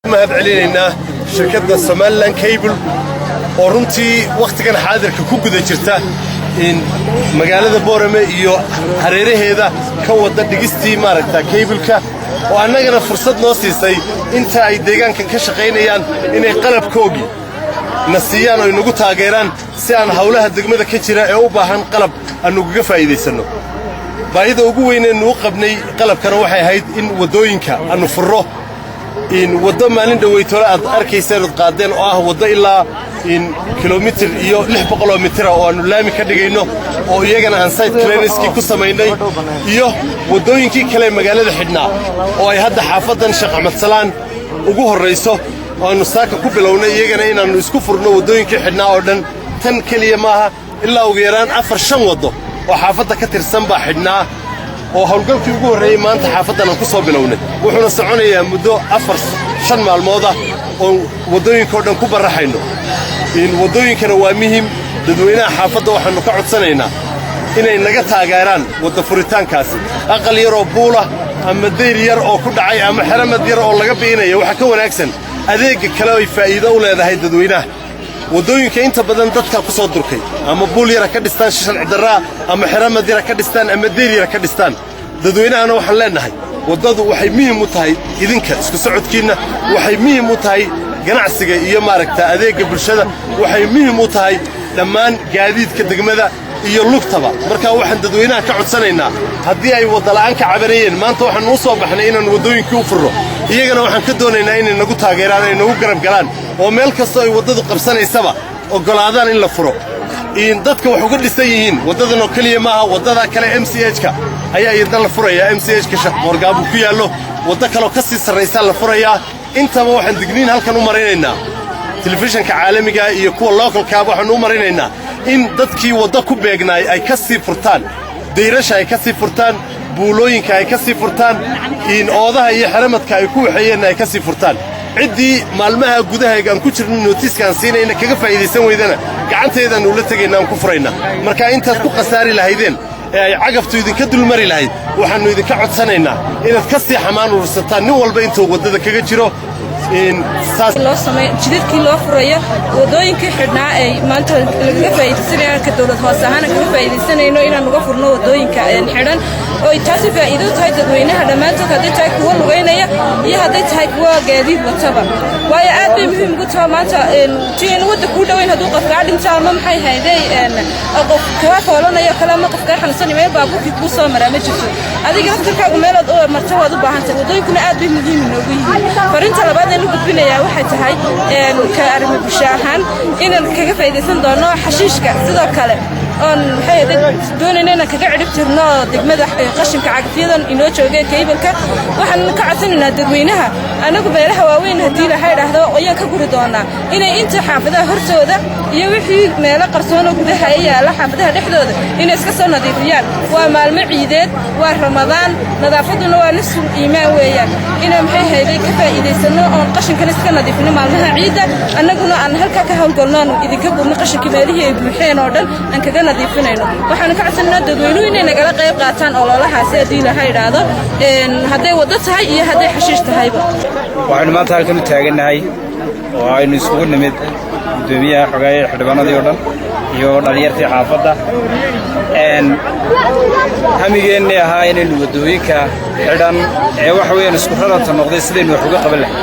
Mahad celinaynaa shirkadda Somaliland Cable oo runtii wakhtigan xaadirka ku guda jirta in magaalada Boorame iyo hareeraheeda ka wadda dhigistii maaragta cable-ka, oo annagana fursad noo siisay inta ay deegaankan ka shaqaynayaan inay qalabkoogii na siiyaan oo inagu taageeraan si aan hawlaha degmada ka jira ee u baahan qalab aannu ugaga faa'iidaysanno. Baahida ugu weyneennu u qabnay qalabkana waxay ahayd in waddooyinka aannu furro, in waddo maalin dhoweytole aad arkayseen ood qaadeen oo ah waddo ilaa in kilomitir iyo 600 oo mitira oo aannu laami ka dhigayno, oo iyagana aan site clearance-kii ku samaynay, iyo waddooyinkii kale magaalada xidhnaa oo ay hadda xaafaddan Sheekh Axmed Salaan ugu horrayso oo aannu saaka ku bilownay iyagana inaannu isku furno waddooyinkii xidhnaa oo dhan. Tan keliya maaha, ilaa ugu yaraan afar shan waddo oo xaafadda ka tirsan baa xidhnaa, oo hawlgalkii ugu horreeyey maanta xaafaddan aan ku soo bilownay, wuxuuna soconayaa muddo 4-5 maalmood ah oo waddooyinkao dhan ku barraxayno. Waddooyinkana waa muhim. Dadweynaha xaafadda waxaannu ka codsanaynaa inay naga taageeraan wadda furitaankaasi. Aqal yaroo buulah ama dayr yar oo ku dhacay ama xeramad yar oo laga bi'inaya waxaa ka wanaagsan adeegga kale ay faa'iido u leedahay dadweynaha. Waddooyinka inta badan dadka ku soo durkay ama buul yara ka dhistaan sharci darraa ama xeramad yara ka dhistaan ama deyr yara ka dhistaan. Dadweynahana waxaan leennahay, waddadu waxay muhim u tahay idinka isku socodkiinna, waxay muhim u tahay ganacsiga iyo maaragta adeegga bulshada, waxay muhim u tahay dhammaan gaadiidka degmada iyo lugtaba. Marka waxaan dadweynaha ka codsanaynaa, haddii ay waddala'aan ka cabanayeen, maanta waxaannu u soo baxnay inaannu waddooyinkii u furro. Iyagana waxaan ka doonaynaa inay nagu taageeraan, ay nagu garab galaan, oo meel kastoo ay waddadu qabsanaysaba oggolaadaan in la furo. Dadka wax uga dhisan yihiin waddadan oo keliya maaha, waddada kale MCH-ka ayaa iyadna la furayaa. MCH-ka Sheekh Qoorgaabuu ku yaallo, waddo kaloo ka sii sarraysaa la furayaa. Intaba waxaan digniin halkan u marinaynaa, telefishanka caalamiga iyo kuwa local-kaaba waxaannu u marinaynaa in dadkii waddo ku beegnaay ay ka sii furtaan, dayrasha ay ka sii furtaan, buulooyinka ay ka sii furtaan, in oodaha iyo xeramadka ay ku waxeeyeenna ay ka sii furtaan. Ciddii maalmaha gudahayga aan ku jirno notice-ka aan siinayna kaga faa'iidaysan weydana, gacanteedaannu ula tegayna aan ku furayna. Marka intaad ku khasaari lahaydeen ee ay cagaftu idinka dulmari lahayd, waxaannu idinka codsanaynaa inaad ka sii xamaan urursataan, nin walba intuu waddada kaga jiro. Loo samey jidadkii loo furayo, wadooyinkii xidhnaa ay maanta lagaga faa'iidaysanayo, ka dowlad hoose ahaan kaga faa'iidaysanayno inaan uga furno wadooyinka xidhan, oo ay taasi faa'iido u tahay dadweynaha dhammaantood, hadday tahay kuwa lugaynaya iyo hadday tahay kuwa gaadiid wataba, waayo aad bay muhiim ugu tahay maanta tiin wadda kuu dhoweyn. Hadduu qof kaa dhinto ama maxay hayday qof kaa foolanayo kale ama qof kaa xanuunsanaya, meel baabuurkii kuu soo maraa ma jirto. Adiga laftirkaagu meelaad u marto waad u baahan tahay. Wadooyinkuna aad bay muhiim inoogu yihiin. Fariinta labaad ee la gudbinayaa waxay tahay, ka arrimo bulsho ahaan, inaan kaga faa'iidaysan doono xashiishka sidoo kale, oon maxay doonayna inaan kaga cidhib tirno degmada qashinka cagafyadan inoo joogeen cable-ka. Waxaan ka codsanaynaa dadweynaha, anagu meelaha waaweyn haddii laha idhaahdo ayaan ka guri doonaa, inay inta xaafadaha hortooda iyo wixii meelo qarsoonoo gudaha ee yaalla xaafadaha dhexdooda inay iska soo nadiifiyaan. Waa maalmo ciideed, waa Ramadaan, nadaafadduna waa nisful iimaan weeyaan. Inaan maxay hayday ka faa'iidaysanno oon qashinkana iska nadiifino maalmaha ciidda, annaguna aan halkaa ka hawlgalno, aanu idinka gurno qashinkii meelihii ay buuxeen oo dhan aan kaga nadiifinayno. Waxaanu ka codsanaynaa dadweynuhu inay nagala qayb qaataan ololahaasi haddii laha idhaahdo, hadday waddo tahay iyo hadday xashiish tahayba. Waxaynu maanta halkan u taagannahay oo aynu isugu nimid guddoomiyaha, xogeeye, xildhibaanadii oo dhan iyo dhallinyartii xaafadda. Hamigeennii ahaa inaynu waddooyinka xidhan ee waxa weeyaan isku raranta noqday sidaynu wax uga qaban lahay,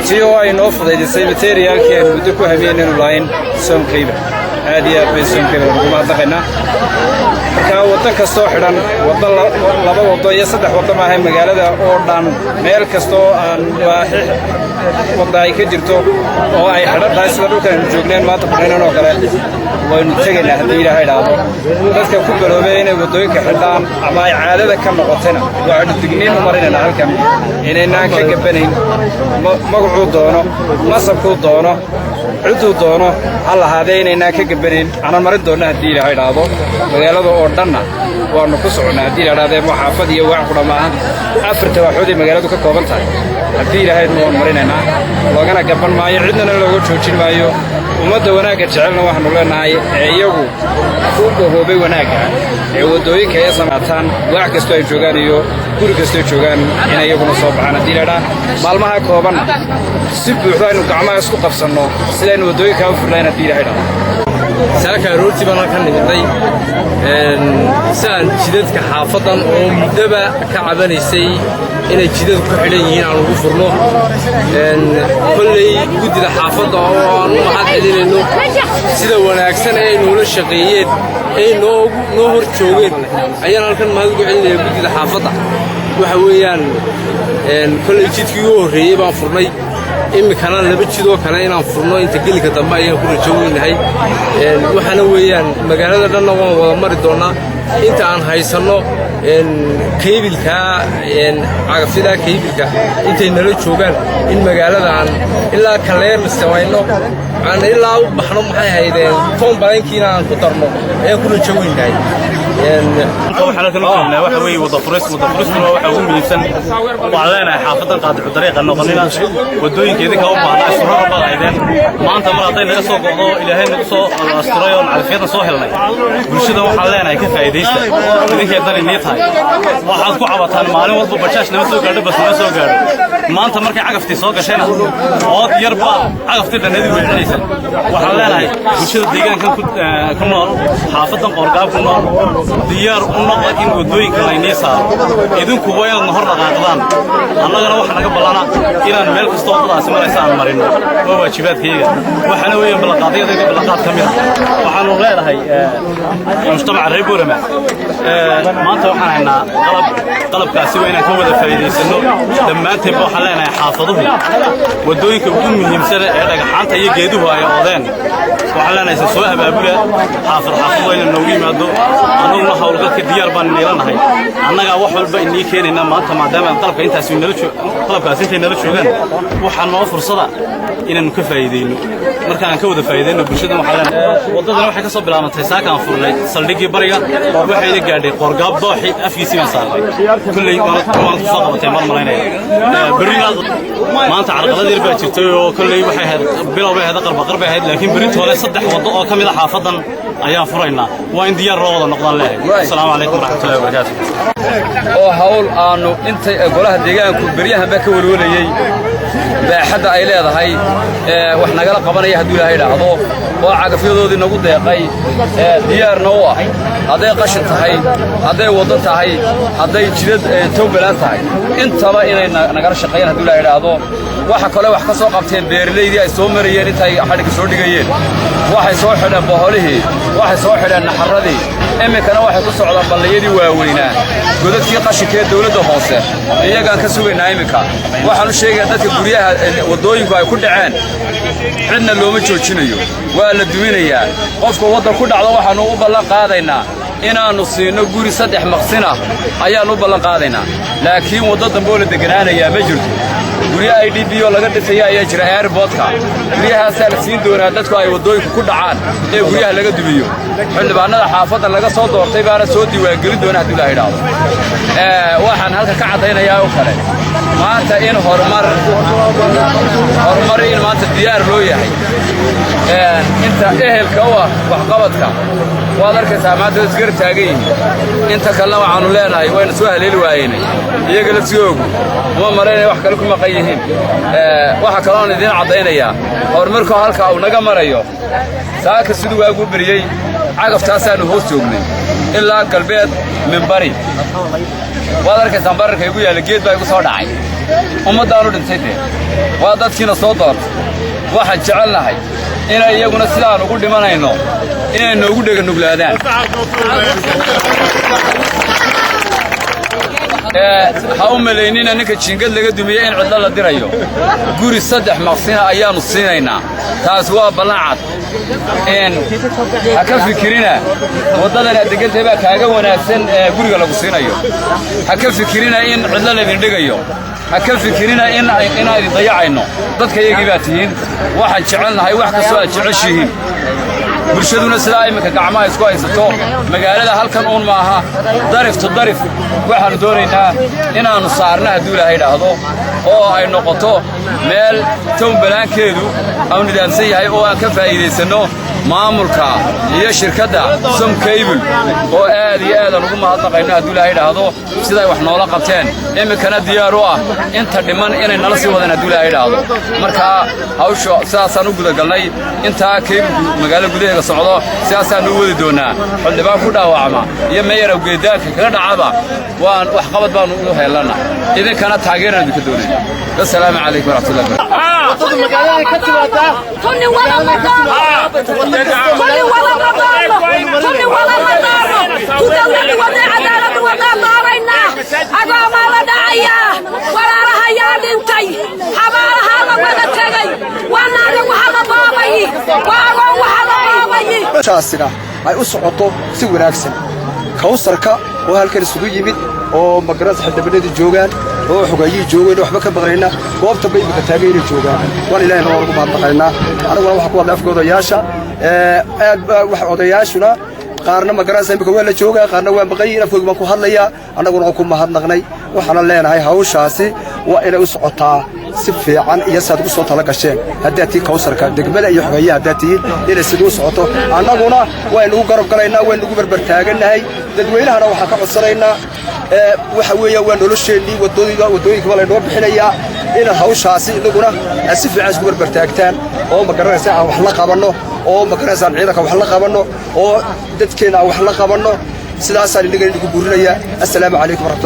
si oo ay noo fudaydisay material-kii aynu muddo ku hamiyeynaynu lahayn Somcable. Aad iyo aad bay Somcable ugu mahadnaqaynaa. Marka waddo kastoo xidhan, waddo, laba waddo iyo saddex waddo maaha, magaalada oo dhan meel kastoo aan baaxi wadda ay ka jirto oo ay xidhan tahay, sida dhulkan aynu joogneen maanta fadhinan oo kale, waynu tegaynaa haddii Ilaahay idhaahdo. Dadka ku galoobay inay waddooyinka xidhaan ama ay caadada ka noqotayna, waxaynu digniin u marinaynaa halkan inaynaan ka gabbanayn. Magacuu doono, nasabkuu doono, cidduu doono ha lahaadee, inaynaan ka gabbanayn aanan marin doonna haddii Ilaahay idhaahdo. Magaalada oo dhanna waannu ku soconnaa haddii la idhahdee, ma xaafad iyo waax qudha maaha, afarta waaxood ay magaaladu ka kooban tahay haddii Ilaahaydna waan marinaynaa. Loogana gabban maayo, cidnana looga joojin maayo. Ummadda wanaagga jecelna waxaannu leenahay ee iyagu ku gahoobay wanaagga Ee waddooyinka ay samaataan, waax kastoo ay joogaan iyo guri kastoo joogaan, inay iyaguna soo baxaan haddii laydhaa. Maalmaha koobanna si buuxdo aynu gacmaha isku qabsanno sidaynu waddooyinkaa u furlayn haddii Ilahay dhahdo. Saaka aroortii baan halkan nimidnay si aan jidadka xaafaddan oo muddaba ka cabanaysay inay jidadku ku xidhan yihiin aan ugu furno. Kolley guddida xaafadda oo aan u mahad celinayno sida wanaagsan ee ay noola shaqeeyeen, ay noo hor joogeen, ayaan halkan mahad ugu celinaya guddida xaafadda. Waxa weeyaan, kolley jidkii ugu horreeyey baan furnay, iminkana laba jidoo kale inaan furno inta gelinka dambe ayaan ku rajo weynahay. Waxaana weeyaan, magaalada dhanna waan wada mari doonnaa inta aan haysanno kaybilkaa, cagafyadaa kaybilka, intay nala joogaan, in magaalada aan ilaa kaleer samayno, aan ilaa u baxno, maxay haydeen, town plankiina aan ku darno ayaan ku rajo weynahay. Waxaan halkan u joognaa waxa weeye wada furis. Wada furistuna waa waxa ugu muhiimsan. Waxaan leenahay xaafadan qaadicu dariiqa noqonina, wadooyinka idinka u baahnaa, isturara baad ahaydeen. Maanta mar hadday naga soo go'do, Ilaahay nagu soo asturay oon cagafyadan soo helnay, bulshada waxaan leenahay ka faa'iidaysta, idinkay dan inii tahay. Waxaad ku cabataan maalin walba bajaaj nama soo gaadho, bas nama soo gaadho. Maanta markay cagaftii soo gashayna, ood yarba cagaftii dhanneedi weecinaysa. Waxaan leenahay bulshada deegaankan ku nool, xaafadan Qoorgaab ku nool, diyaar u noqda in waddooyinka laynii saaro. Idinku waa inaad hor dhaqaaqdaan, annagana waxa naga ballana inaan meel kasta waddadaasi maraysa aan marino, waa waajibaadkayga. Waxaana weeyaan ballanqaadyadayda ballanqaad ka mid ah. Waxaanu leedahay mujtamaca reer Boorama, maanta waxaan haynaa qalab, qalabkaasi waa inaan ka wada faa'iidaysanno dhammaanteedba. Waxaan leenahay xaafaduhu waddooyinka ugu muhiimsan ee dhagaxaanta iyo geeduhu ay oodeen, waxaan leenahay se soo abaabula, xaafad xaafad waa inay noogu yimaado. Annaguna howlgalka diyaar baan niilanahay, annagaa wax walba inii keenayna. Maanta maadaama qalabka intaasi nala qalabkaasi intay nala joogaan, waxaa noo fursada inaannu ka faa'iidayno. Marka aan ka wada faa'iidayno bulshada. Waxaan leenahay waddadana waxay ka soo bilaabantay saakaan furnay saldhiggii bariga, waxayna gaadhay Qoorgaab dooxi afkiisii baan saarnay. Kulley waanad ku soo qabatay mar malaynaya. Berrina maanta carqalad yar baa jirtay oo kolley waxay ahayd bilow bay ahayd, qarba qarbay ahayd, laakiin berritoole saddex waddo oo ka mid a xaafadan ayaan furaynaa. Waa in diyaar loo wada noqdaan leeyahay. Asalaamu calaykum waraxmatullahi wabarakaatu. Oo hawl aannu intay golaha deegaanku beryahanba ka welwalayey baaxadda ay leedahay wax nagala qabanaya hadduu Ilaahay idhaahdo, oo cagafyadoodii nagu deeqay, diyaarna u ah, hadday qashin tahay, hadday waddo tahay, hadday jidad town plan tahay, intaba inay nagala shaqeeyaan hadduu Ilahay idhaahdo. Waxa kale wax ka soo qabteen beeralaydii ay soo marayeen intay xadhigga soo dhigayeen. Waxay soo xidheen boholihii, waxay soo xidheen naxarradii, iminkana waxay ku socdaan ballayadii waaweynaa, godadkii qashinka ee dawladda hoose iyagaan ka sugaynaa. Iminka waxaan u sheegayaa dadka guryaha waddooyinku ay ku dhaceen, cidna looma joojinayo, waa la duminayaa. Qofka waddan ku dhacdo waxaannu u ballan qaadaynaa inaannu siinno guri saddex maqsinah ayaannu u ballan qaadaynaa, laakiin waddo dambe oo la degganaanayaa ma jirto. Guryo IDP oo laga dhisaya ayaa jira airportka, guryahaasaa la siin doonaa dadku ay waddooyinku ku dhacaan ee guryaha laga dumiyo. Xildhibaannada xaafadda laga soo doortay baana soo diiwaangelin doona haddii la idhaahdo. Waxaan halka ka caddaynayaa oo kale maanta in horumar in maanta diyaar loo yahay inta ehelka u ah waxqabadka. Waad arkaysaa maanta isgarab taagan yihiin. Inta kalena waxaannu leenahay wayna soo haleeli waayeynay, iyaga laftigoogu uma malaynaya wax kale ku maqan yihiin. Waxaa kaloon idiin caddaynayaa horumarku halka uu naga marayo. Saaka siduu waaguu beriyey cagaftaasaannu hoos joognay ilaa galbeed mimbari. Waad arkaysaan bararka igu yaalla, geed baa igu soo dhacay. Ummaddaanu dhintay dee waa dadkiina soo doortay. Waxaan jecelnahay inay iyaguna sidaan ugu dhimanayno inay noogu dhega nuglaadaan. Ha u malaynina ninka jiingad laga dumiye in cidlo la dirayo. Guri saddex maqsina ayaannu siinaynaa, taas waa ballan cad. Ha ka fikirina waddadan aad deggantahay baa kaaga wanaagsan ee guriga lagu siinayo. Ha ka fikirina in cidlo laydin dhigayo. Ha ka fikirina inaan idin dayacayno. Dadka iyagii baa tihiin. Waxaan jecelnahay wax kastoo aad jeceshihiin. Bulshaduna sidaa iminka gacmaha isku haysato, magaalada halkan uun maaha, darif to darif waxaannu doonaynaa inaannu saarno hadduu Ilaahay idhaahdo, oo ay noqoto meel town plankeedu aanu nidaamsan yahay oo aan ka faa'iidaysanno. Maamulka iyo shirkadda Som Cable oo aad iyo aadaan ugu mahadnaqayno, hadduu Ilaahay idhaahdo, siday wax noola qabteen, iminkana diyaar u ah inta dhiman inay nala sii wadaan, hadduu Ilaahay idhaahdo. Marka hawsha sidaasaan u gudagalnay. Intaa cable-ku magaalo gudaheeda socdo sidaasaan u wadi doonnaa. Xildhibaan ku dhaawacma iyo meeyar awgeedaanka kaga dhacaba waan waxqabad baanu u heelana, idinkana taageeraan idinka doonayna. Assalaamu calaykum waraxmatullahi. Wadada magaalada ka timaadaa. Tuni wada ma doonno, tuni wada ma doonno, tuni wada ma doonno. Tu dawladdu wadee, cadaaladdu wadaa doonaynaa. Agoomaa la dhacayaa, walaalahayaa dhintay, xabaalahaa la wada tegay. Waa naaga waxa la boobayi, waa agoon waxa la boobayi. Shaasina ay u socoto si wanaagsan. Kawsarka oo halkan isugu yimid oo magaranaysa, xildhibaanadii joogaan oo xogaayihii joogeen, waxba ka maqlayna goobta bay imika taagan inay joogaan. Waan Ilahayna waan ugu mahadnaqaynaa. Anaguna waxaan ku hadlay afka odayaasha. Aad wax odayaashuna qaarna magaranaysa imika waa la joogaa, qaarna waa maqan yihiin. Afkoogi baan ku hadlayaa. Annaguna waan ku mahadnaqnay, waxaana leenahay hawshaasi waa inay u socotaa si fiican iyo saad ugu soo tala gasheen haddaad tihiin kawsarka degmada iyo xogeeyaha haddaad tihiin, inay sidii u socoto. Annaguna waynugu garab galaynaa, waynugu berbertaagannahay. Dadweynahana waxaan ka codsanaynaa, waxa weeya waa nolosheennii, waddooyinka baa laynoo bixinayaa, inaad hawshaasi inaguna aad si fiican isku berbertaagtaan oo ma garanaysa aan wax la qabanno, oo ma garanaysa aan ciidanka wax la qabanno, oo dadkeenna aan wax la qabanno. Sidaasaan inagana idinku buurinayaa. Assalaamu calaykum waraxmatullahi.